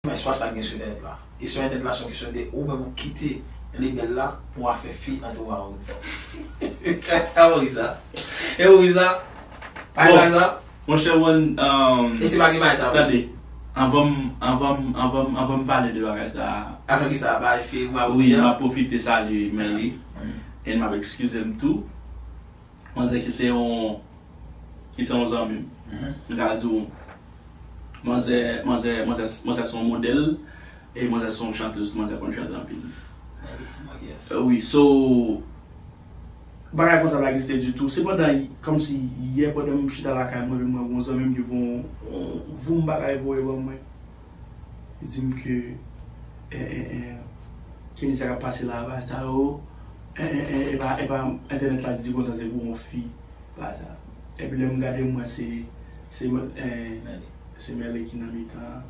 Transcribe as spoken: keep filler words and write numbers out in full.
Mwen, se pa sa k gen sou entènèt la. E sou entènèt la, se yon kesyon de ou menm ou kite lebèl la pou w al fè fi nan twou a ou. Sa pou ki sa? E pou ki sa? Pa gen bagay sa? Monchè Wan, um, e si pa gen bagay sa pou tande, anvan m, anvan m, anvan m, anvan m pale de bagay sa a, avan ki sa, bay fi ou pa wi, m ap pwofite salye Merly. E m ap eskize m tou. Manzè ki se yon, ki se yon zanmi m. M ka di w, manzè, manzè, manzè, manzè se yon modèl, e manzè se yon chantèz, manzè konn chante anpil. Wi, so, bagay konsa pa egziste ditou. Se pandan, kòmsi yè, pandan m chita lakay mwen, epi m wè yon zanmi m ki voye yon, yon voum bagay voye ban mwen. Li di m ke, e, e, e, Kenny, sa k ap pase la, bagay sa yo, e, e, e, e pa, e pa entènèt la di konsa, se pou yon fi, bagay sa. Epi lè m gade, m wè se, se, e, se Merly ki nan mitan an.